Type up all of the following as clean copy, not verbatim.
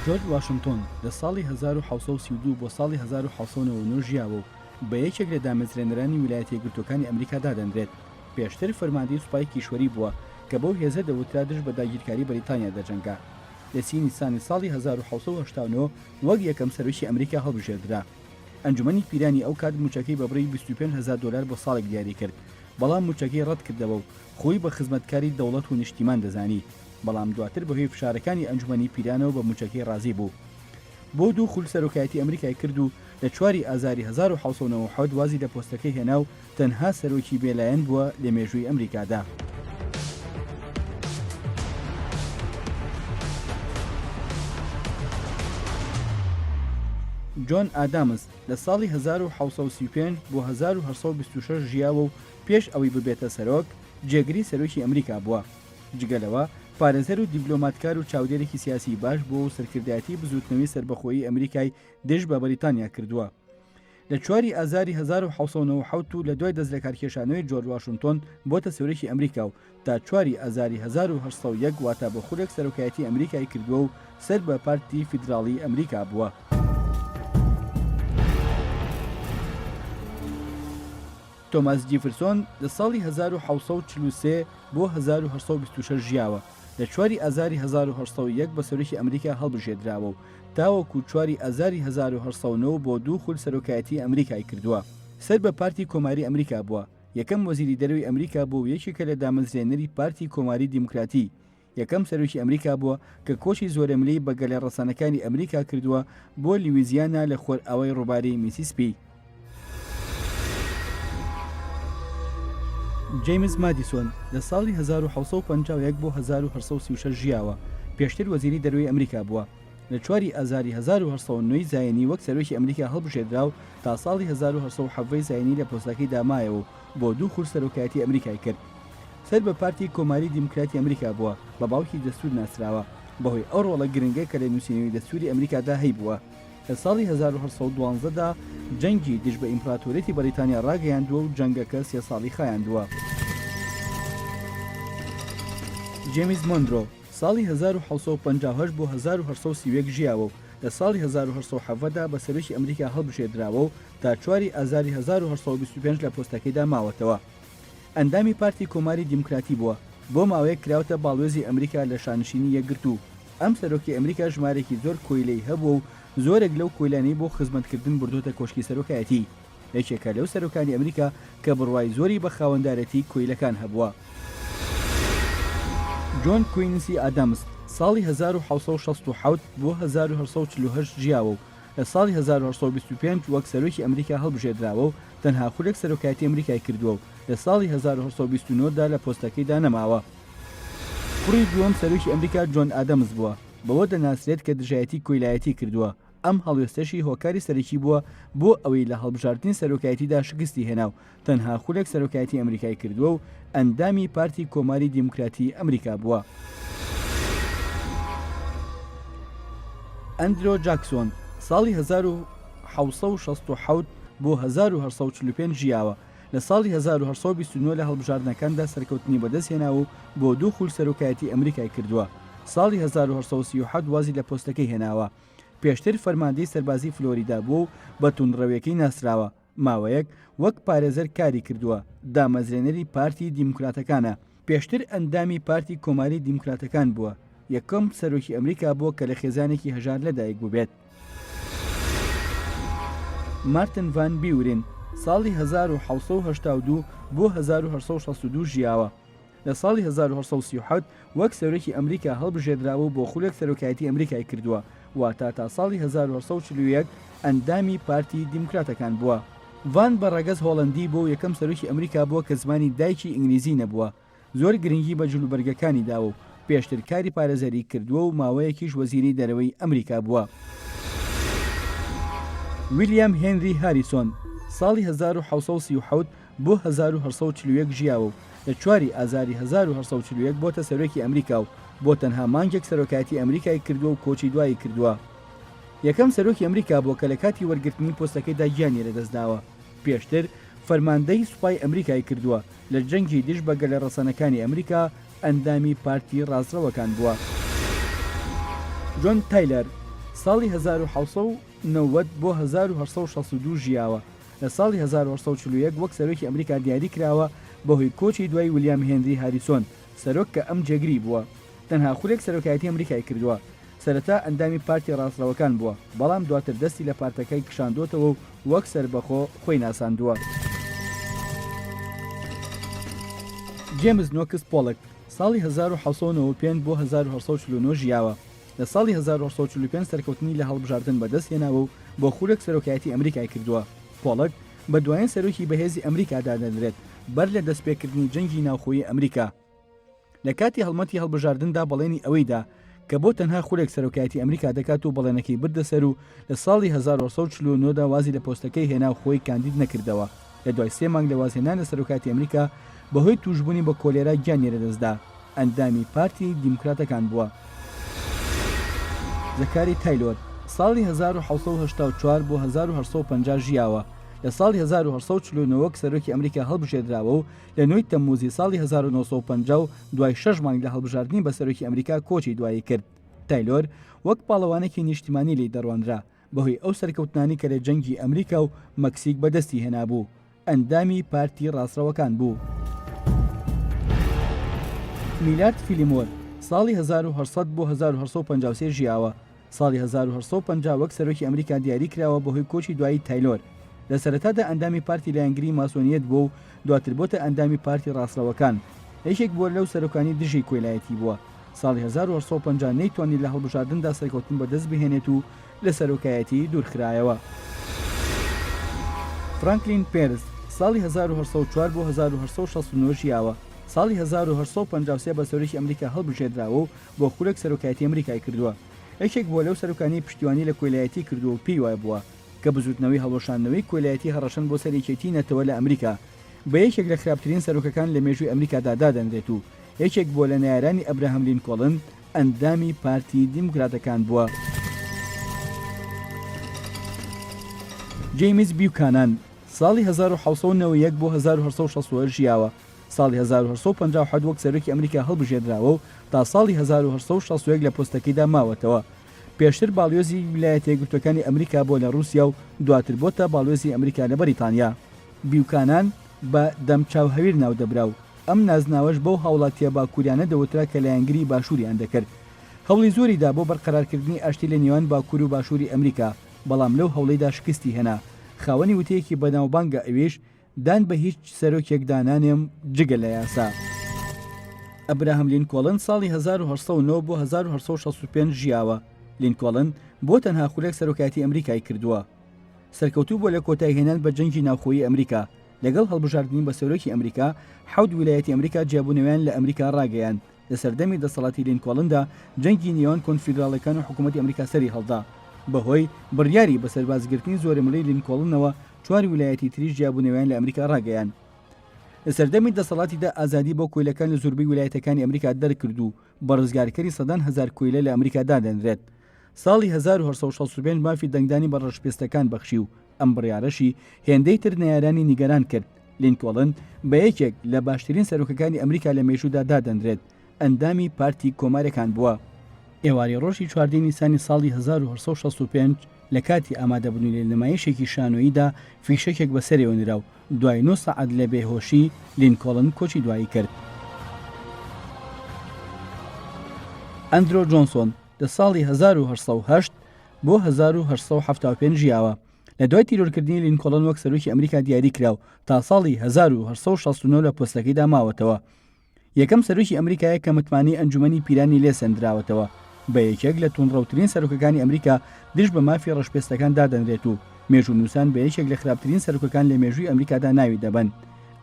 جۆرج واشنتۆن لە ساڵی 1732 بۆ ساڵی 1799 ژیاوە و بە یەکێک لە دامەزرێنەرانی ویلایەتە یەکگرتووەکانی ئەمریکا دادەنرێت. پێشتر فەرماندەی سوپای کیشوەری بووە کە بەو هێزە دەوترا دژ بە داگیرکاری بەریتانیا دەجەنگا. لە سی نیسانی ساڵی 1789 وەک یەکەم سەرۆکی ئەمریکا هەڵبژێردرا. ئەنجومەنی پیرانی ئەو کات مووچەکەی بە بڕی 25 هەزار دۆلار بۆ ساڵێک دیاری کرد، بەڵام مووچەکەی ڕەتکردەوە و خۆی بە خزمەتکاری دەوڵەت و نیشتیمان دەزانی، بەڵام دواتر بەهۆی فشارەکانی ئەنجومەنی پیرانەوە بە مووچەکەی ڕازی بوو. بۆ دوو خول سەرۆکایەتی ئەمریکای کرد و لە چواری ئازاری 1797 وازی لە پۆستەکەی هێنا و تەنها سەرۆکی بێلایەن بووە لە مێژووی ئەمریکادا. جۆن ئادامز لە ساڵی 1735 بۆ 1826 ژیاوە و پێش ئەوەی ببێتە سەرۆک، جێگری سەرۆکی ئەمریکا بووە. جگە لەوە، پارێزەر و دیبلۆماتکار و چاودێرێکی سیاسیی باش بووە و سەرکردایەتیی بزووتنەوەی سەربەخۆیی ئەمریکای دژ بە بەریتانیا کردووە. لە چواری ئازاری 1797 و لە دوای دەستلەکارکێشانەوەی جۆرج واشنتۆن بۆتە سەرۆکی ئەمریکا و تا چواری ئازاری 1801 واتە بۆ خولێک سەرۆکایەتی ئەمریکای کردووە و سەر بە پارتی فیدراڵی ئەمریکا بووە. تۆماس جیفرسۆن لە ساڵی 1743 بۆ 1826 ژیاوە، لە چواری ئازاری 1801 بە سەرۆکی ئەمریکا هەڵبژێردراوە و تاوەکو چواری ئازاری 1809 بۆ دوو خول سەرۆکایەتی ئەمریکای کردووە. سەر بە پارتی کۆماری ئەمریکا بووە، یەکەم وەزیری دەرەوەی ئەمریکا بووە و یەکێکە لە دامەزرێنەری پارتی کۆماری دیموکراتی، یەکەم سەرۆکی ئەمریکا بووە کە کۆچی زۆرەملێی بە گەلە ڕەسەنەکانی ئەمریکا کردووە بۆ لویزیانا لە خۆرئاوای ڕووباری میسیسپی. جەیمس مادیسۆن لە ساڵی 1751 بۆ 1836 ژیاوە، پێشتر وەزیری دەرەوەی ئەمریکا بووە. لە چواری ئازاری 1809 زایینی وەک سەرۆکی ئەمریکا هەڵبژێردرا و تا ساڵی 1817 زایینی لە پۆستەکەیدا مایەوە و بۆ دوو خول سەرۆکایەتی ئەمریکای کرد. سەر بە پارتی کۆماری دیموکراتی ئەمریکا بووە، بە باوکی دەستوور ناسراوە، بەهۆی ئەو ڕۆڵە گرنگە کە لە نووسینەوەی دەستووری ئەمریکادا هەیبووە. لە ساڵی 1812 دا جەنگی دژ بە ئیمپراتۆریەتی بەریتانیا ڕاگەیاندووە و جەنگەکە سێ ساڵی خایاندووە. جێمیز مۆندرۆ ساڵی 1758 بۆ 1831 ژیاوە و لە ساڵی 1817 دا بە سەرۆکی ئەمریکا هەڵبژێردراوە و تا چواری ئازاری 1825 لە پۆستەکەیدا ماوەتەوە. ئەندامی پارتی کۆماری دیموکراتی بووە، بۆ ماوەیەک کراوەتە باڵوێزی ئەمریکا لە شانشینی یەکگرتوو. ئەم سەرۆکی ئەمریکا ژمارەیەکی زۆر کۆیلەی هەبووە و زۆرێک لەو کۆیلانەی بۆ خزمەتکردن بردۆتە کۆشکی سەرۆکایەتی. یەکێکە لەو سەرۆکانی ئەمریکا کە بڕوای زۆری بە خاوەندارێتی کۆیلەکان هەبووە. جۆن کوینسی ئادامز ساڵی 1767 بۆ 1848 ژیاوە و لە ساڵی 1825 وەک سەرۆکی ئەمریکا هەڵبژێردراوە و تەنها خولێک سەرۆکایەتی ئەمریکای کردووە و لە ساڵی 1829 دا لە پۆستەکەیدا نەماوە. کوڕی دووەم سەرۆکی ئەمریکا جۆن ئادەمز بووە، بەوە دەناسرێت کە دژایەتی کۆیلایەتی کردووە، ئەم هەڵوێستەشی هۆکاری سەرەکی بووە بۆ ئەوەی لە هەڵبژاردنی سەرۆکایەتیدا شکستی هێنا و تەنها خولێک سەرۆکایەتی ئەمریکای کردووە و ئەندامی پارتی کۆماری دیموکراتی ئەمریکا بووە. ئەندرۆ جاکسۆن ساڵی 1767 بۆ 1845 ژیاوە، لە ساڵی 1829 لە هەڵبژاردنەکاندا سەرکەوتنی بەدەستهێناوە و بۆ دوو خول سەرۆکایەتی ئەمریکای کردووە. ساڵی 1837 وازی لە پۆستەکەی هێناوە. پێشتر فەرماندەی سەربازی فلۆریدا بووە و بە توندڕەویەکەی ناسراوە. ماوەیەک وەک پارێزەر کاری کردووە، دامەزرێنەری پارتی دیموکراتەکانە، پێشتر ئەندامی پارتی کۆماری دیموکراتەکان بووە، یەکەم سەرۆکی ئەمریکا بووە کە لە خێزانێکی هەژار لەدایک بووبێت. مارتن ڤان بیورین ساڵی 1782 بۆ 1862 ژیاوە، لە ساڵی 1837 وەک سەرۆکی ئەمریکا هەڵبژێردراوە و بۆ خولێک سەرۆکایەتی ئەمریکای کردووە، واتە تا ساڵی 1841 ئەندامی پارتی دیموکراتەکان بووە. ڤان بە ڕەگەز هۆڵەندی بووە و یەکەم سەرۆکی ئەمریکا بووە کە زمانی دایکی ئینگلیزی نەبووە. زۆر گرنگی بە جلوبەرگەکانی داوە و پێشتر کاری پارێزەری کردووە و ماوەیەکیش وەزیری دەرەوەی ئەمریکا بووە. ویلیام هێنری هاریسۆن ساڵی 1737 بۆ 1841 ژیاوە و لە چواری ئازاری 1841 بۆتە سەرۆکی ئەمریکا و بۆ تەنها مانگێک سەرۆکایەتی ئەمریکای کردووە و کۆچی دوایی کردووە. یەکەم سەرۆکی ئەمریکا بووە کە لە کاتی وەرگرتنی پۆستەکەیدا گیانی لەدەستداوە. پێشتر فەرماندەی سوپای ئەمریکای کردووە، لە جەنگی دژ بە گەلە ڕەسەنەکانی ئەمریکا ئەندامی پارتی ڕاستڕەوەکان بووە. جۆن تایلەر. ساڵی 1790 بۆ 1862 ژیاوە، لە ساڵی 1841 وەک سەرۆکی ئەمریکا دیاری کراوە بەهۆی کۆچی دوای ولیام هێنری هاریسۆن سەرۆک کە ئەم جێگری بووە. تەنها خولێک سەرۆکایەتی ئەمریکای کردووە. سەرەتا ئەندامی پارتی ڕاستڕەوەکان بووە، بەڵام دواتر دەستی لە پارتەکەی کشاندۆتەوە و وەک سەربەخۆ خۆی ناساندووە. جێمز نۆکس پۆڵک ساڵی 1795 بۆ 1849 ژیاوە. لە ساڵی 1845 سەرکەوتنی لە هەڵبژاردن بەدەست هێناوە و بۆ خولێک سەرۆکایەتی ئەمریکای کردووە. پۆڵک بە دوایین سەرۆکی بەهێزی ئەمریکا دادەنرێت بەر لە دەستپێکردنی جەنگی ناوخۆیی ئەمریکا. لە کاتی هەڵمەتی هەڵبژاردندا بەڵێنی ئەوەی دا کە بۆ تەنها خولێک سەرۆکایەتی ئەمریکا دەکات و بەڵێنەکەی بردە سەر و لە ساڵی 1949 دا وازی لە پۆستەکەی هێنا و خۆی کاندید نەکردەوە. لە دوای سێ مانگ لە وازهێنان لە سەرۆکایەتی ئەمریکا بەهۆی تووشبوونی بە کۆلێرا گیانی لەدەستدا. ئەندامی پارتی دیموکراتەکان بووە. زەکاری تایلۆر ساڵی 1784 بۆ 1850 ژیاوە، لە ساڵی 1849 وەک سەرۆکی ئەمریکا هەڵبژێردراوە و لە نۆی تەمموزی ساڵی 1950 و دوای شەش مانگ لە هەڵبژاردنی بە سەرۆکی ئەمریکا کۆچی دوایی کرد. تایلۆر وەک پاڵەوانێکی نیشتیمانی لێی دەڕوانرا بەهۆی ئەو سەرکەوتنانەی کە لە جەنگی ئەمریکا و مەکسیک بەدەستی هێنابوو. ئەندامی پارتی ڕاستڕەوەکان بوو. میلارد فیلیمۆر ساڵی 1800 بۆ 1853 ژیاوە. ساڵی 1850 وەک سەرۆکی ئەمریکا دیاری کراوە بەهۆی کۆچی دوایی تایلۆر. لە سەرەتادا ئەندامی پارتی لایەنگری ماسۆنیەت بووە و دواتر بۆتە ئەندامی پارتی ڕاستڕەوەکان. یەکێک بووە لەو سەرۆکانی دژی کۆیلایەتی بووە. ساڵی 1850 نەیتوانی لە هەڵبژاردندا سەرکەوتن بەدەست بهێنێت و لە سەرۆکایەتی دوورخرایەوە. فرانکلین پێرس ساڵی 1804 بۆ 1869 ژیاوە. ساڵی 1853 بە سەرۆکی ئەمریکا هەڵبژێردراوە و بۆ خولێک سەرۆکایەتی ئەمریکای کردووە. یەکێک بووە لەو سەرۆکانەی پشتیوانی لە کۆیلایەتی کردووە و پێی وابووە کە بزووتنەوەی هەڵوەشاندنەوەی کۆیلایەتی هەڕەشەن بۆ سەر یەکێتیی نەتەوە لە ئەمریکا. بە یەکێک لە خراپترین سەرۆکەکان لە مێژووی ئەمریکادا دادەنرێت و یەکێک بووە لە نەیارانی ئەبراهام لینکۆڵن، ئەندامی پارتی دیموکراتەکان بووە. جەیمس بیوکانان ساڵی 1791 بۆ 1868 ژیاوە. ساڵی 1857 وەک سەرۆکی ئەمریکا هەڵبژێردراوە و تا ساڵی 1861 لە پۆستەکەیدا ماوەتەوە. پێشتر باڵیۆزی ویلایەتە یەکگرتووەکانی ئەمریکا بووە لە ڕووسیا و دواتر بۆتە باڵیۆزی ئەمریکا لە بەریتانیا. بیوکانان بە دەمچاو هەویر ناودەبرا و ئەم نازناوەش بەو هاوڵاتییە باکووریانە دەوترا کە لایەنگری باشووریان دەکرد. هەوڵی زۆری دا بۆ بەرقەرارکردنی ئاشتی لە نێوان باکوور و باشووری ئەمریکا، بەڵام لەو هەوڵەیدا شکستی هێنا. خاوەنی وتەیەکی بەناوبانگە ئەویش، دان بە هیچ سەرۆکێکدا نانێم جگە لە یاسا. ئەبراهام لینکۆڵن ساڵی 1809 بۆ 1865 ژیاوە. لینکۆڵن بۆ تەنها خولێک سەرۆکایەتی ئەمریکای کردووە. سەرکەوتوو بووە لە کۆتاییهێنان بە جەنگی ناوخۆیی ئەمریکا. لەگەڵ هەڵبژاردنی بە سەرۆکی ئەمریکا، حەوت ویلایەتی ئەمریکا جیابوونەوەیان لە ئەمریکا ڕاگەیاند. لە سەردەمی دەسەڵاتی لینکۆڵندا جەنگی نێوان کۆنفیدراڵیەکان و حکوومەتی ئەمریکا سەری هەڵدا. بەهۆی بڕیاری بە سەربازگرتنی زۆرەملێی لینکۆڵنەوە چوار ویلایەتی تریش جیابوونەوەیان لە ئەمریکا ڕاگەیاند. لە سەردەمی دەسەڵاتیدا ئازادی بۆ کۆیلەکان لە زۆربەی ویلایەتەکانی ئەمریکا دەرکرد و بە ڕزگارکەری سەدان هەزار کۆیلە لە ئەمریکا دادەنرێت. ساڵی 1865 مافی دەنگدانی بە ڕەشپێستەکان بەخشی و ئەم بڕیارەشی هێندەی تر نەیارانی نیگەران کرد. لینکۆڵن بە یەکێک لە باشترین سەرۆکەکانی ئەمریکا لە مێژوودا دادەنرێت، ئەندامی پارتی کۆمارەکان بووە. ئێوارەی ڕۆژی چواردەی نیسانی ساڵی 1865 لە کاتی ئامادەبوونی لە نمایشێکی شانۆییدا فیشەکێک بە سەرێوە نرا و دوای نۆ سەعات لە بێهۆشی لینکۆڵن کۆچی دوایی کرد. ئەندرۆ جۆنسۆن لە ساڵی 1808 بۆ 1875 ژیاوە. لە دوای تیرۆرکردنی لینکۆڵن وەک سەرۆکی ئەمریکا دیاری کرا و تا ساڵی 1869 لە پۆستەکەیدا ماوەتەوە. یەکەم سەرۆکی ئەمریکایە کە متمانەی ئەنجومەنی پیرانی لێ سەندراوەتەوە. بە یەکێک لە توندڕەوترین سەرۆکەکانی ئەمریکا دژ بە مافی ڕەشپێستەکان دادەنرێت و مێژوونووسان بە یەکێک لە خراپترین سەرۆکەکان لە مێژووی ئەمریکادا ناوی دەبەن.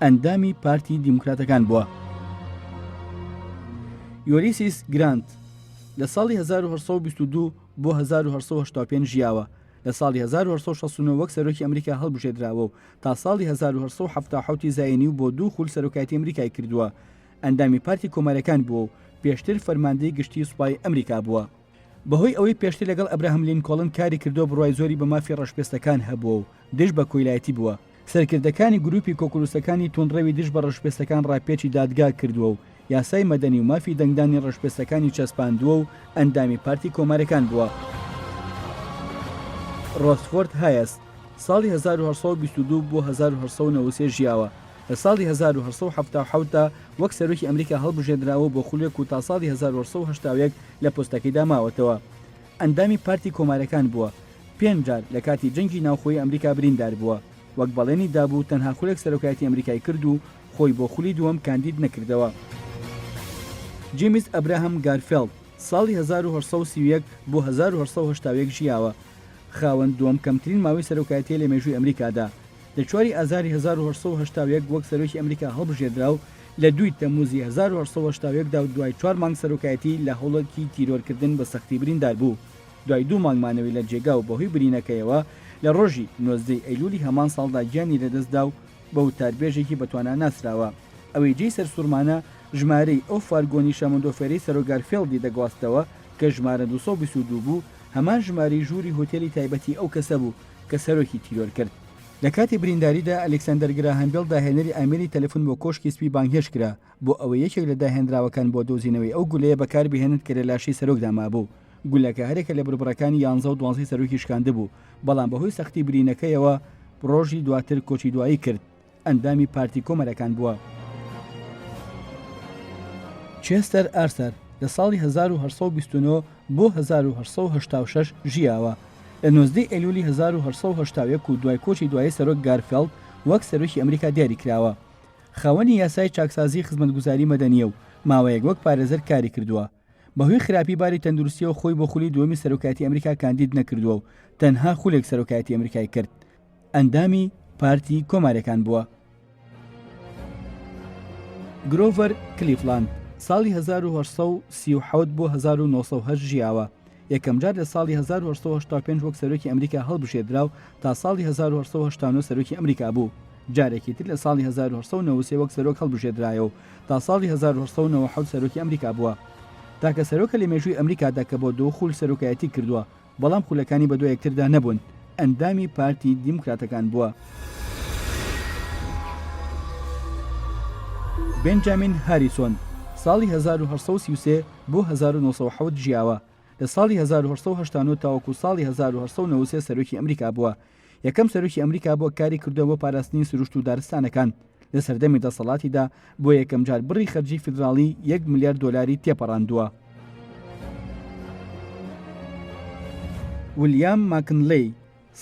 ئەندامی پارتی دیموکراتەکان بووە. یۆلیسیس گرانت لە ساڵی 1822 بۆ 1885 ژیاوە. لە ساڵی 1869 وەک سەرۆکی ئەمریکا هەڵبژێردراوە و تا ساڵی 1877 زایینی و بۆ دوو خول سەرۆکایەتی ئەمریکای کردووە. ئەندامی پارتی کۆمارییەکان بووە و پێشتر فەرماندەی گشتیی سوپای ئەمریکا بووە. بەهۆی ئەوەی پێشتر لەگەڵ ئەبراهام لینکۆڵن کاری کردووە بڕوای زۆری بە مافی ڕەشپێستەکان هەبووە و دژ بە کۆیلایەتی بووە. سەرکردەکانی گروپی کۆکولوسەکانی توندڕەوی دژ بە ڕەشپێستەکان ڕاپێچی دادگا کردووە و یاسای مەدەنی و مافی دەنگدانی ڕەشپێستەکانی چەسپاندووە و ئەندامی پارتی کۆمارەکان بووە. ڕۆسفۆرد هایەس، ساڵی 1822 بۆ 1893 ژیاوە، لە ساڵی 1877 دا وەک سەرۆکی ئەمریکا هەڵبژێردراوە بۆ خولێک و تا ساڵی 1881 لە پۆستەکەیدا ماوەتەوە. ئەندامی پارتی کۆمارەکان بووە، پێنج جار لە کاتی جەنگی ناوخۆیی ئەمریکا بریندار بووە. وەک بەڵێنی دابوو تەنها خولێک سەرۆکایەتی ئەمریکای کرد و خۆی بۆ خولی دووەم کاندید نەکردەوە. جیمس ئەبراهام گارفێڵد، ساڵی 1831 بۆ 1881 ژیاوە، خاوەن دووەم کەمترین ماوەی سەرۆکایەتییە لە مێژووی ئەمریکادا. لە چواری ئازاری 1881 وەک سەرۆکی ئەمریکا هەڵبژێردرا و لە دووی تەمموزی 1881 دا و دوای چوار مانگ سەرۆکایەتی لە هەوڵێکی تیرۆرکردن بە سەختی بریندار بوو. دوای دوو مانگ مانەوەی لە جێگا و بەهۆی برینەکەیەوە لە ڕۆژی 19 ی ئەیلولی هەمان ساڵدا گیانی لەدەستدا و بە وتاربێژێکی بەتوانا ناسراوە. ئەوەی جێی سەرسوڕمانە ژمارەی ئەو فارگۆنی شەمەندۆفێرەی سەرۆک گارفێڵدی دەگواستەوە کە ژمارە 222 بوو، هەمان ژمارەی ژووری هۆتێلی تایبەتی ئەو کەسە بوو کە سەرۆکی تیرۆر کرد. لە کاتی برینداریدا ئەلێکسەندەر گراهام بێڵ داهێنەری ئامێری تەلەفون بۆ کۆشکی سپی بانگهێشت کرا بۆ ئەوەی یەکێک لە داهێنراوەکان بۆ دۆزینەوەی ئەو گولەیە بەکاربهێنێت کە لە لاشەی سەرۆکدا مابوو. گولەکە هەرێکە لە بربڕەکانی یانزە و دوانزەی سەرۆکی شکاندبوو، بەڵام بەهۆی سەختی برینەکەیەوە ڕۆژی دواتر کۆچی دوایی کرد. ئەندامی پارتی کۆمەرەکان بووە. چێستەر ئارسەر لە ساڵی 1829 بۆ 1886 ژیاوە. لە 19 ی ئەیلولی 1881 و دوای کۆچی دوایی سەرۆک گارفێڵد وەک سەرۆکی ئەمریکا دیاری کراوە. خاوەنی یاسای چاکسازی خزمەتگوزاری مەدەنییە و ماوەیەک وەک پارێزەر کاری کردووە. بەهۆی خراپی باری تەندروستیەوە خۆی بۆ خولی دووەمی سەرۆکایەتی ئەمریکا کاندید نەکردووە و تەنها خولێک سەرۆکایەتی ئەمریکای کرد. ئەندامی پارتی کۆمارەکان بووە. گرۆڤەر کلیفلاند ساڵی 1837 بۆ 1908 ژیاوە. یەکەمجار لە ساڵی 1885 وەک سەرۆکی ئەمریکا هەڵبژێردرا و تا ساڵی 1889 سەرۆکی ئەمریکا بوو. جارێکی تر لە ساڵی 1893 وەک سەرۆک هەڵبژێردرایەوە و تا ساڵی 1897 سەرۆکی ئەمریکا بووە. تاکە سەرۆکە لە مێژووی ئەمریکادا کە بۆ دوو خول سەرۆکایەتی کردووە، بەڵام خولەکانی بەدوای یەکتردا نەبوون، ئەندامی پارتی دیموکراتەکان بووە. بێنجامین هاریسۆن ساڵی 1833 بۆ 1907 ژیاوە، لە ساڵی 1889 تاوەکو ساڵی 1893 سەرۆکی ئەمریکا بووە. یەکەم سەرۆکی ئەمریکا بووە کاری کردووە بۆ پاراستنی سروشت و دارستانەکان. لە سەردەمی دەسەڵاتیدا بۆ یەکەمجار بڕی خەرجی فیدراڵی یەک ملیار دۆلاری تێپەڕاندووە. ولیام ماکنلی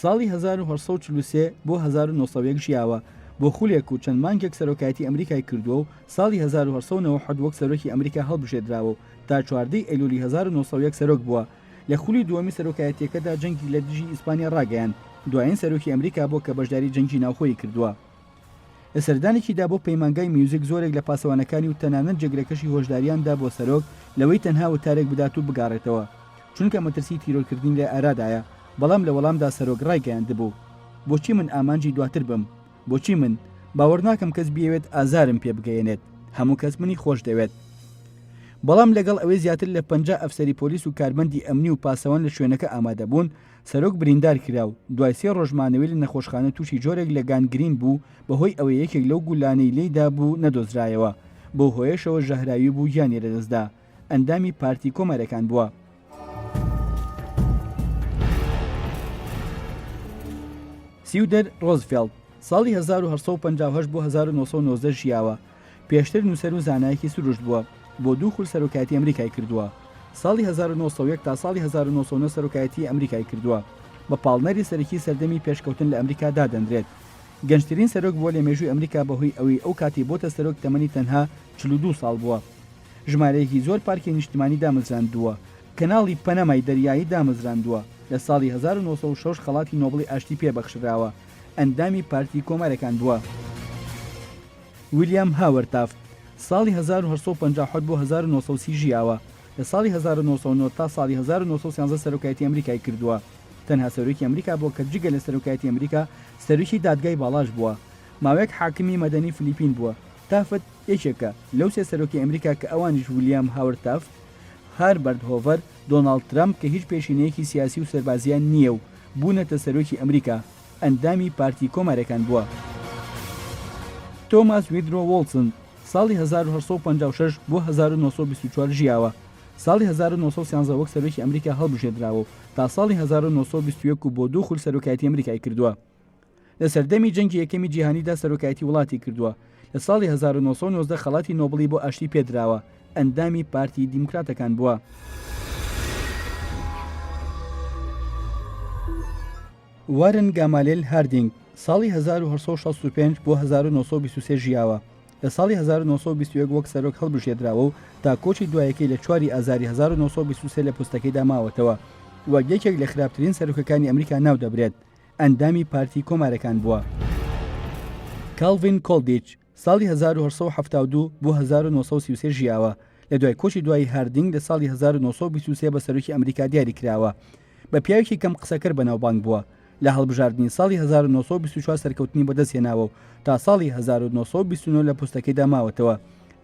ساڵی 1843 بۆ 1901 ژیاوە، بۆ خولێک و چەند مانگێک سەرۆکایەتی ئەمریکای کردووە و ساڵی 1897 وەک سەرۆکی ئەمریکا هەڵبژێردراوە و تا 14 ی ئەیلولی 1901 سەرۆک بووە. لە خولی دووەمی سەرۆکایەتییەکەدا جەنگی لە دژی ئیسپانیا ڕاگەیاند، دوایین سەرۆکی ئەمریکا بووە کە بەشداری جەنگی ناوخۆیی کردووە. لە سەردانێکیدا بۆ پەیمانگای میوزیک زۆرێک لە پاسەوانەکانی و تەنانەت جێگرەکەشی هۆشداریان دا بۆ سەرۆک لەوەی تەنها وتارێک بدات و بگاڕێتەوە چونکە مەترسی تیرۆرکردنی لە ئارادایە بەڵام لە وەڵامدا سەرۆک ڕایگەیاندبوو بۆچی من ئامانجی دواتر بم؟ بۆچی من؟ باوەڕ ناکەم کەس بیەوێت ئازارم پێ بگەیەنێت هەموو کەس منی خۆش دەوێت. بەڵام لەگەڵ ئەوەی زیاتر لە 50 ئەفسەری پۆلیس و کارمەندی ئەمنی و پاسەوان لە شوێنەکە ئامادەبوون سەرۆک بریندار کرا و دوای سێ ڕۆژ مانەوەی لە نەخۆشخانە تووشی جۆرێک لە گانگرین بوو بەهۆی ئەوەی یەکێک لەو گوللانەی لێی دابوو نەدۆزرایەوە بەو هۆیەشەوە ژەهراوی بوو گیانی لەدەستدا ئەندامی پارتی کۆمارەکان بووە. سیودەر ڕۆزڤێڵت ساڵی 1858 بۆ 1919 ژیاوە پێشتر نووسەر و زانایەکی سروشت بووە، بۆ دوو خول سەرۆکایەتی ئەمریکای کردووە. ساڵی 1901 تا ساڵی 1909 سەرۆکایەتیی ئەمریکای کردووە. بە پاڵنەری سەرەکی سەردەمی پێشکەوتن لە ئەمریکا دادەنرێت. گەنجترین سەرۆک بووە لە مێژووی ئەمریکا بەهۆی ئەوەی ئەو کاتەی بۆتە سەرۆک تەمەنی تەنها 42 ساڵ بووە. ژمارەیەکی زۆر پارکی نیشتمانی دامەزراندووە. کەناڵی پەنەمای دەریایی دامەزراندووە. لە ساڵی 1906 خەڵاتی نۆبڵی ئاشتی پێ بەخشراوە. ئەندامی پارتی کۆمارەکان بووە. ویلیام هاوەرد تافت ساڵی 1857 بۆ 1930 ژیاوە، لە ساڵی 1909 تا ساڵی 1913 سەرۆکایەتی ئەمریکای کردووە. تەنها سەرۆکی ئەمریکا بووە کە جگە لە سەرۆکایەتی ئەمریکا سەرۆکی دادگای باڵاش بووە. ماوەیەک حاکمی مەدەنی فلیپین بووە. تافت یەکێکە لەو سێ سەرۆکەی ئەمریکا کە ئەوانیش ویلیام هاوەرد تافت، هاربەرت هۆڤەر، دۆناڵد ترەمپ کە هیچ پێشینەیەکی سیاسی و سەربازییان نییە و بوونەتە سەرۆکی ئەمریکا. ئەندامی پارتی کۆمارەکان بووە. تۆماس ویدرۆ وۆڵسن ساڵی 1856 بۆ 1924 ژیاوە. ساڵی 1913 وەک سەرۆکی ئەمریکا هەڵبژێردراوە و تا ساڵی 1921 و بۆ دوو خول سەرۆکایەتی ئەمریکای کردووە. لە سەردەمی جەنگی یەکەمی جیهانیدا سەرۆکایەتی وڵاتی کردووە. لە ساڵی 1919 خەڵاتی نۆبڵی بۆ ئاشتی پێدراوە. ئەندامی پارتی دیموکراتەکان بووە. وارن گامالێل هاردینگ ساڵی 1865 بۆ 1923 ژیاوە. لە ساڵی 1921 وەک سەرۆک هەڵبژێردراوە و تا کۆچی دوایەکەی لە چواری ئازاری 1923 لە پۆستەکەیدا ماوەتەوە. وەک یەکێک لە خراپترین سەرۆکەکانی ئەمریکا ناودەبرێت. ئەندامی پارتی کۆمارەکان بووە. کاڵڤین کۆڵدیچ ساڵی 1872 بۆ 1933 ژیاوە، لە دوای کۆچی دوایی هاردینگ لە ساڵی 1923 بە سەرۆکی ئەمریکا دیاری کراوە. بە پیاوێکی کەم قسەکەر بەناوبانگ بووە. لە هەڵبژاردنی ساڵی 1924 سەرکەوتنی بەدەستهێناوە و تا ساڵی 1929 لە پۆستەکەیدا ماوەتەوە.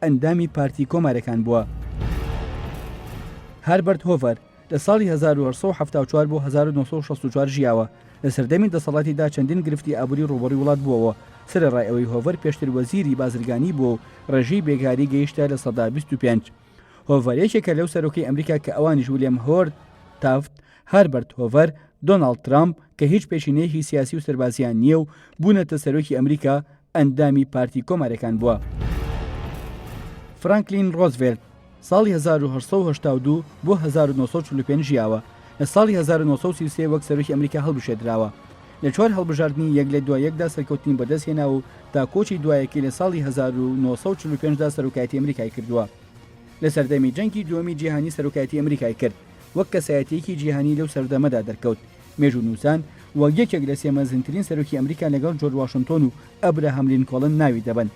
ئەندامی پارتی کۆمارەکان بووە. هاربەرت هۆڤەر لە ساڵی 1874 بۆ 1964 ژیاوە، لە سەردەمی دەسەڵاتیدا چەندین گرفتی ئابووری ڕووبەڕووی وڵات بووەوە، سەرەڕای ئەوەی هۆڤەر پێشتر وەزیری بازرگانی بووە و ڕێژەی بێکاری گەیشتە 25%. هۆڤەر یەکێکە لەو سەرۆکەی ئەمریکا کە ئەوانیش ولیەم هۆرد تافت، هاربەرت هۆڤەر، دۆناڵد ترامپ کە هیچ پێشینەیەکی سیاسی و سەربازییان نییە و بوونەتە سەرۆکی ئەمریکا، ئەندامی پارتی کۆمارەکان بووە. فرانکلین ڕۆزڤێلت ساڵی 1882 بۆ 1945 ژیاوە، لە ساڵی 1933 وەک سەرۆکی ئەمریکا هەڵبژێردراوە. لە چوار هەڵبژاردنی یەک لە دوای یەکدا سەرکەوتنی بەدەستهێناوە و تا کۆچی دوایەکەی لە ساڵی 1945 دا سەرۆکایەتی ئەمریکای کردووە. لە سەردەمی جەنگی دووەمی جیهانی سەرۆکایەتی ئەمریکای کرد. وەک کەسایەتییەکی جیهانی لەو سەردەمەدا دەرکەوت. مێژوونووسان وەک یەکێک لە سێ مەزنترین سەرۆکی ئەمریکا لەگەڵ جۆرج واشنتۆن و ئەبراهام لینکۆڵن ناوی دەبەن.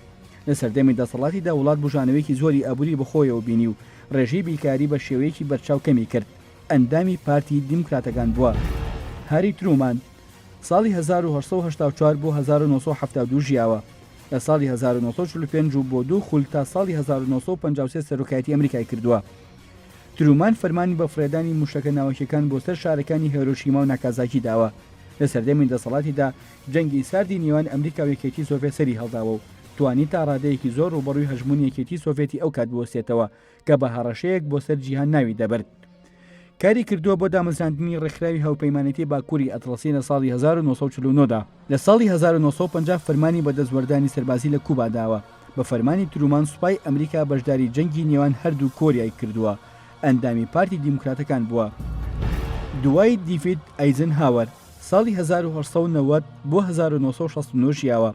لە سەردەمی دەسەڵاتیدا وڵات بوژانەوەیەکی زۆری ئابووری بەخۆیەوە بینی و ڕێژەی بیکاری بە شێوەیەکی بەرچاو کەمی کرد. ئەندامی پارتی دیموکراتەکان بووە. هاری ترومان ساڵی 1884 بۆ 1972 ژیاوە. لە ساڵی 1945 و بۆ دوو خول تا ساڵی 1953 سەرۆکایەتی ئەمریکای کردووە. ترومان فەرمانی بە فڕێدانی موشەکە ناوەکیەکان بۆ سەر شارەکانی هێرۆشیما و ناکازاکی داوە. لە سەردەمی دەسەڵاتیدا جەنگی ساردی نێوان ئەمریکا و یەکێتی سۆڤێت سەری هەڵداوە و توانی تا ڕادەیەکی زۆر ڕووبەڕووی هەژموونی یەکێتی سۆڤێتی ئەو کات بوەستێتەوە کە بە هەڕەشەیەک بۆ سەر جیهان ناوی دەبرد. کاری کردووە بۆ دامەزراندنی ڕێکخراوی هاوپەیمانێتی باکووری ئەتڵەسی لە ساڵی 1949 دا. لە ساڵی 1950 فەرمانی بە دەستوەردانی سەربازی لە کوبا داوە. بە فەرمانی ترومان سوپای ئەمریکا بەشداری جەنگی نێوان هەردوو کۆریای کردووە. ئەندامی پارتی دیموکراتەکان بووە. دوایت دیڤید ئایزنهاوەر ساڵی 1890 بۆ 1969 ژیاوە.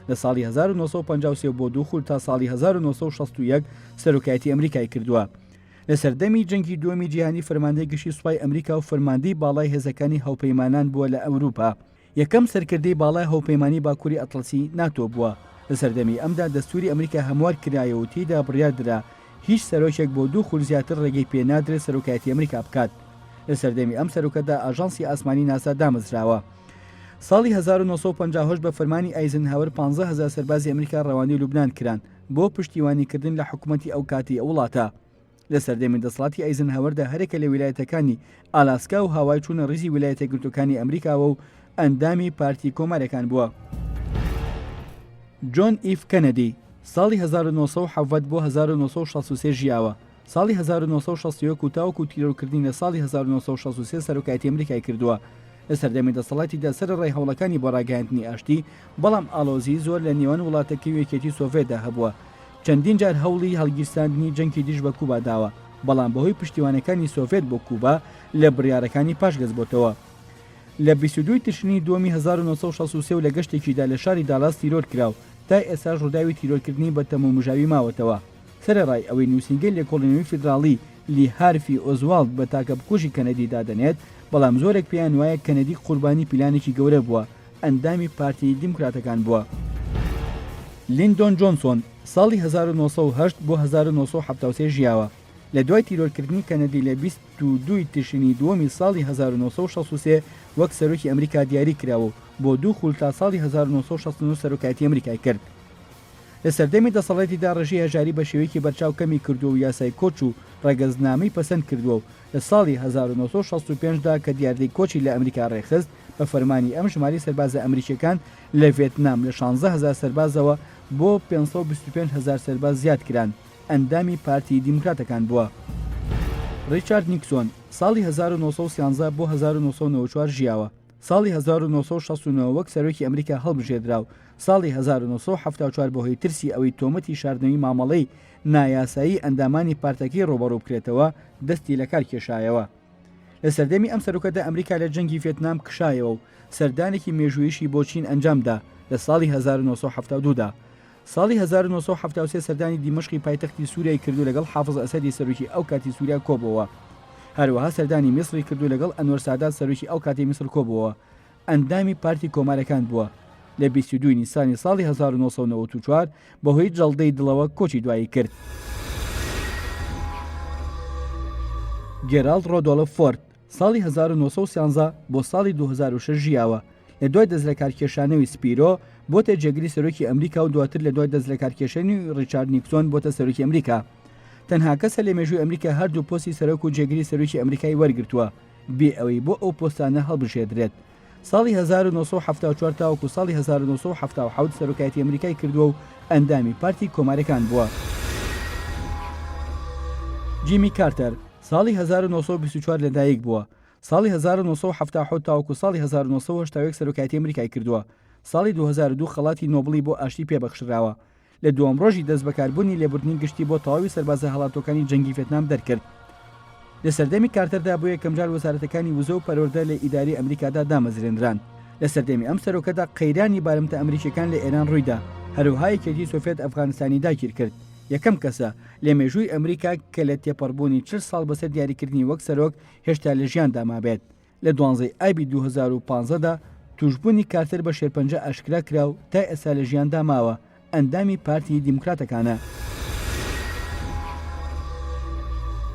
لە ساڵی 1953 بۆ دوو خول تا ساڵی 1961 سەرۆکایەتی ئەمریکای کردووە. لە سەردەمی جەنگی دووەمی جیهانی فەرماندەی گشتی سوپای ئەمریکا و فەرماندەی باڵای هێزەکانی هاوپەیمانان بووە لە ئەوروپا. یەکەم سەرکردەی باڵای هاوپەیمانی باکووری ئەتڵەسی، ناتۆ، بووە. لە سەردەمی ئەمدا دەستووری ئەمریکا هەموار کرایەوە و تێیدا بڕیار درا هیچ سەرۆکێک بۆ دوو خول زیاتر ڕێگەی پێ نادرێت سەرۆکایەتی ئەمریکا بکات. لە سەردەمی ئەم سەرۆکەدا ئاژانسی ئاسمانی ناسا دامەزراوە. ساڵی 1958 بە فەرمانی ئایزنهاوەر 15000 سەربازی ئەمریکا ڕەوانەی لوبنان کران بۆ پشتیوانیکردن لە حکومەتی ئەوکاتی ئەو وڵاتە. لە سەردەمی دەسەڵاتی ئایزنهاوەردا هەرێکە لە ویلایەتەکانی ئالاسکا و هاوای چوونە ڕیزی ویلایەتە یەکگرتووەکانی ئەمریکاوە و ئەندامی پارتی کۆمارەکان بووە. جۆن ئیف کەنەدی ساڵی 1970 بۆ 1963 ژیاوە، ساڵی 1961 و تاوەکو تیرۆرکردنی لە ساڵی 1963 سەرۆکایەتی ئەمریکای کردووە. لە سەردەمی دەسەڵاتیدا سەرەڕای هەوڵەکانی بۆ ڕاگەیاندنی ئاشتی، بەڵام ئاڵۆزیی زۆر لە نێوان وڵاتەکەی و یەکێتی سۆڤێتدا هەبووە. چەندین جار هەوڵی هەڵگیرساندنی جەنگی دژ بە کوبا داوە، بەڵام بەهۆی پشتیوانەکانی سۆڤێت بۆ کوبا لە بڕیارەکانی پاشگەزبۆتەوە. لە 22 ی تشرینی دووەمی 1963 و لە گەشتێکیدا لە شاری دالاس تیرۆر کرا و تا ئێستاش ڕووداوی تیرۆرکردنی بە تەمومژاوی ماوەتەوە. سەرەڕای ئەوەی نووسینگەی لێکۆڵینەوەی فیدراڵی لی هارفی ئۆزواڵد بە تاکە بکوژی کەنەدی دادەنێت، بەڵام زۆرێک پێیان وایە کەنەدی قوربانی پیلانێکی گەورە بووە، ئەندامی پارتی دیموکراتەکان بووە. لیندۆن جۆنسۆن ساڵی 1908 بۆ 1973 ژیاوە، لە دوای تیرۆرکردنی کەنەدی لە 22 ی تشرینی دووەمی ساڵی 1963 وەک سەرۆکی ئەمریکا دیاری کرا و بۆ دوو خول تا ساڵی 1969 سەرۆکایەتی ئەمریکای کرد. لە سەردەمی دەسەڵاتیدا ڕێژەی هەژاری بە شێوەیەکی بەرچاو کەمی کردووە و یاسای کۆچ و ڕەگەزنامەی پەسەند کردووە و لە ساڵی 1965 دا کە دیاردەی کۆچی لە ئەمریکا ڕێکخست بە فەرمانی ئەم ژمارەی سەربازە ئەمریکییەکان لە ڤێتنام لە 16 هەزار سەربازەوە بۆ 525 هەزار سەرباز زیاد کران. ئەندامی پارتی دیموکراتەکان بووە. ڕیچارد نیکسۆن ساڵی 1913 بۆ 1994 ژیاوە، ساڵی 1969 وەک سەرۆکی ئەمریکا هەڵبژێردرا و ساڵی 1974 بەهۆی ترسی ئەوەی تۆمەتی شاردنەوەی مامەڵەی نایاسایی ئەندامانی پارتەکەی ڕووبەڕوو بکرێتەوە دەستی لەکار کێشایەوە. لە سەردەمی ئەم سەرۆکەدا ئەمریکا لە جەنگی ڤێتنام کشایەوە و سەردانێکی مێژووییشی بۆ چین ئەنجامدا لە ساڵی 1972 دا. ساڵی 1973 سەردانی دیمەشقی پایتەختی سووریای کرد و لەگەڵ حافز ئەسەدی سەرۆکی ئەو کاتی سووریا کۆبۆوە. هەروەها سەردانی میسری کرد و لەگەڵ ئەنوەر سادات سەرۆکی ئەو کاتی میسر کۆبۆوە. ئەندامی پارتی کۆمارەکان بووە. لە 22 نیسانی ساڵی 1994 بەهۆی جەڵدەی دڵەوە کۆچی دوایی کرد. جێراڵد ڕۆدۆڵف فۆرد ساڵی 1913 بۆ ساڵی 2006 ژیاوە، لە دوای دەستلەکارکێشانەوی سپیرۆ بۆتە جێگری سەرۆکی ئەمریکا و دواتر لە دوای دەستلەکارکێشانی ڕیچارد نیکسۆن بۆتە سەرۆکی ئەمریکا. تەنها کەسە لە مێژووی ئەمریکا هەردوو پۆستی سەرۆک و جێگری سەرۆکی ئەمریکای وەرگرتووە بێ ئەوەی بۆ ئەو پۆستانە هەڵبژێردرێت. ساڵی 1974 تاوەکو ساڵی 1977 سەرۆکایەتی ئەمریکای کردووە و ئەندامی پارتی کۆماریەکان بووە. جیمی کارتەر ساڵی 1924 لەدایک بووە، ساڵی 1977 تاوەکو ساڵی 1981 سەرۆکایەتی ئەمریکای کردووە، ساڵی 2002 خەڵاتی نۆبڵی بۆ ئاشتی پێبەخشراوە. لە دووەم ڕۆژی دەستبەکاربوونی لێبوردنی گشتی بۆ تەواوی سەربازە هەڵاتووەکانی جەنگی ڤێتنام دەرکرد. لە سەردەمی کارتەردا بۆ یەکەمجار وەزارەتەکانی وزە و پەروەردە لە ئیدارەی ئەمریکادا دامەزرێنران. لە سەردەمی ئەم سەرۆکەدا قەیرانی بارمتە ئەمریکییەکان لە ئێران ڕوویدا، هەروەها یەکێتی سۆفیەت ئەفغانستانی داگیرکرد. یەکەم کەسە لە مێژووی ئەمریکا کە لە تێپەڕبوونی 40 ساڵ بەسەر دیاریکردنی وەک سەرۆک هێشتا لە ژیاندا مابێت. لە دوانزەی ئابی 2015 دا تووشبوونی کارتەر بە شێرپەنجە ئاشکرا کرا و تا ئێستا لە ژیاندا ماوە، ئەندامی پارتی دیموکراتەکانە.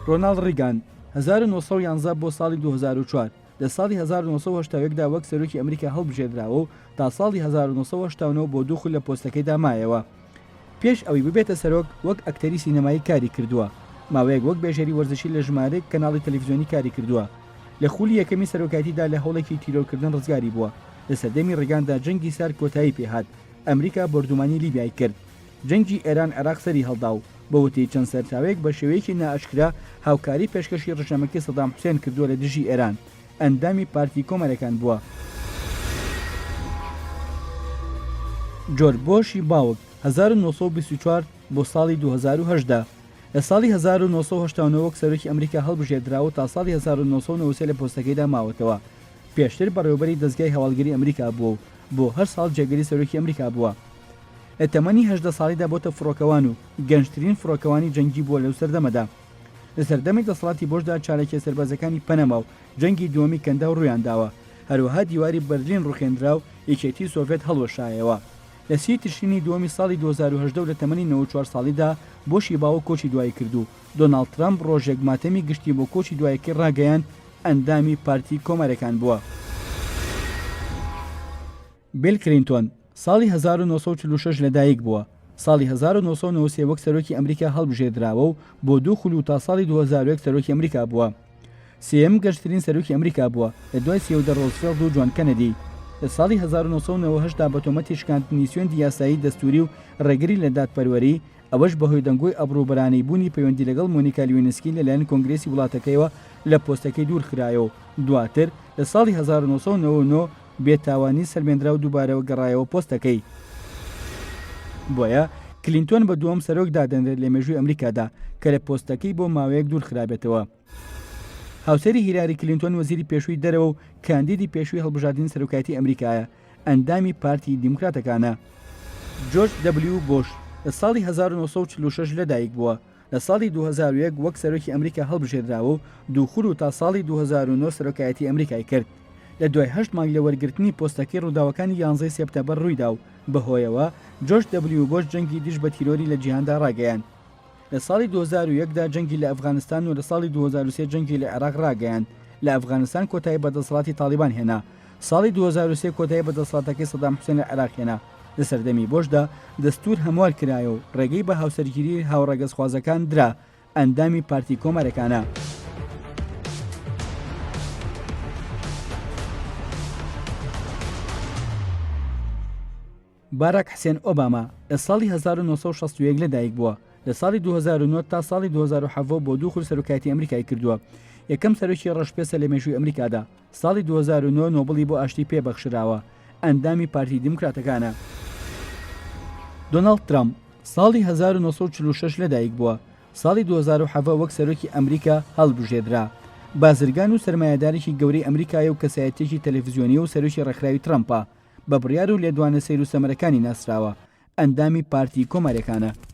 ڕۆناڵد ڕیگان، 1911 بۆ ساڵی 2004، لە ساڵی 1981 دا وەک سەرۆکی ئەمریکا هەڵبژێردراوە و تا ساڵی 1989 بۆ دوو خول لە پۆستەکەیدا مایەوە. پێش ئەوەی ببێتە سەرۆک وەک ئەکتەری سینەمایی کاری کردووە، ماوەیەک وەک بێژەری وەرزشی لە ژمارەیەک کەناڵی تەلەفزیۆنی کاری کردووە. لە خولی یەکەمی سەرۆکایەتیدا لە هەوڵێکی تیرۆرکردن ڕزگاری بووە. لە سەردەمی ڕیگاندا جەنگی سارد کۆتایی پێهات، ئەمریکا بۆردومانی لیبیای کرد. جەنگی ئێران عێراق سەری هەڵدا و بە وتەی چەند سەرچاوەیەک بە شێوەیەکی نائاشکرا هاوکاری پێشکەشی ڕژێمەکەی سەدام حوسێن کردووە لە دژی ئێران. ئەندامی پارتی کۆماریەکان بووە. جۆرج بۆشی باوک 1924 بۆ ساڵی 2018 لە ساڵی 1989 وەک سەرۆکی ئەمریکا هەڵبژێردرا و تا ساڵی 1993 لە پۆستەکەیدا ماوەتەوە. پێشتر بەڕێوەبەری دەزگای هەواڵگری ئەمریکا بووە و بۆ هەشت ساڵ جێگری سەرۆکی ئەمریکا بووە. لە تەمەنی 18 ساڵیدا بۆتە فڕۆکەوان و گەنجترین فڕۆکەوانی جەنگی بووە لەو سەردەمەدا. لە سەردەمی دەسەڵاتی بۆشدا چالاکیە سەربازیەکانی پەنەما و جەنگی دووەمی کەنداو ڕوویانداوە، هەروەها دیواری بەرلین ڕوخێنرا و یەکێتی سۆڤێت هەڵوەشایەوە. لە سی تشرینی دووەمی ساڵی 2018 و لە تەمەنی 94 ساڵیدا بۆشی باوک کۆچی دوایی کرد و دۆناڵد ترەمپ ڕۆژێک ماتەمی گشتی بۆ کۆچی دوایەکەی ڕاگەیاند، ئەندامی پارتی کۆماریەکان بووە. بیل کلینتۆن ساڵی 1946 لەدایک بووە، ساڵی 1993 وەک سەرۆکی ئەمریکا هەڵبژێردراوە و بۆ دوو خول و تا ساڵی 2001 سەرۆکی ئەمریکا بووە. سێیەم گەنجترین سەرۆکی ئەمریکا بووە لە دوای سیۆدەر ڕۆزفێڵد و جۆن کەنەدی. لە ساڵی 1998 دا بە تۆمەتی شکاندنی سوێندی یاسایی دەستووری و ڕێگری لە دادپەروەری، ئەوەش بەهۆی دەنگۆی ئابڕووبەرانەی بوونی پەیوەندی لەگەڵ مۆنیکا لوینسکی لەلایەن کۆنگرێسی وڵاتەکەیەوە لە پۆستەکەی دوورخرایەوە و دواتر لە ساڵی 1999 بێتاوانی سەلمێندرا و دووبارە گەڕایەوە پۆستەکەی. بۆیە کلینتۆن بە دووەم سەرۆک دادەنرێت لە مێژووی ئەمریکادا کە لە پۆستەکەی بۆ ماوەیەک دوورخرابێتەوە. هاوسەری هیلاری کلینتۆن وەزیری پێشووی دەرەوە و کاندیدی پێشووی هەڵبژاردنی سەرۆکایەتی ئەمریکایە، ئەندامی پارتی دیموکراتەکانە. جۆرج دەبلیو بۆش لە ساڵی 1946 لەدایک بووە، لە ساڵی 2001 وەک سەرۆکی ئەمریکا هەڵبژێردراوە و دوو خول و تا ساڵی 2009 سەرۆکایەتی ئەمریکای کرد. لە دوای هەشت مانگ لە وەرگرتنی پۆستەکەی ڕووداوەکانی یانزەی سێپتەمبەر ڕوویدا و بەهۆیەوە جۆرج دەبلیو بۆش جەنگی دژ بە تیرۆری لە جیهاندا ڕاگەیاند. لە ساڵی 2001 دا جەنگی لە ئەفغانستان و لە ساڵی 2003 جەنگی لە عێراق ڕاگەیاند، لە ئەفغانستان کۆتایی بە دەسەڵاتی تاڵیبان هێنا. ساڵی 2003 کۆتایی بە دەسەڵاتەکەی سەدام حوسێن لە عێراق هێنا. لە سەردەمی بۆشدا دەستوور هەموار کرایە و ڕێگەی بە هاوسەرگیری هاوڕەگەزخوازەکان درا، ئەندامی پارتی کۆمارەکانە. باراک حسێن ئۆباما لە ساڵی 1961 لەدایک بووە. لە ساڵی 2009 تا ساڵی 2017 بۆ دوو خول سەرۆکایەتی ئەمریکای کردووە. یەکەم سەرۆکی ڕەشپێستە لە مێژووی ئەمریکادا. ساڵی 2009 نۆبڵی بۆ ئاشتی پێ بەخشراوە. ئەندامی پارتی دیموکراتەکانە. دۆناڵد ترەمپ ساڵی 1946 لەدایک بووە. ساڵی 2017 وەک سەرۆکی ئەمریکا هەڵبژێردرا. بازرگان و سەرمایەدارێکی گەورەی ئەمریکایە و کەسایەتییەکی تەلەفزیۆنییە و سەرۆکی ڕێکخراوی ترەمپە. بە بڕیار و لێدوانە سەیر و سەمەرەکانی ناسراوە. ئەندامی پارتی کۆماریەکانە.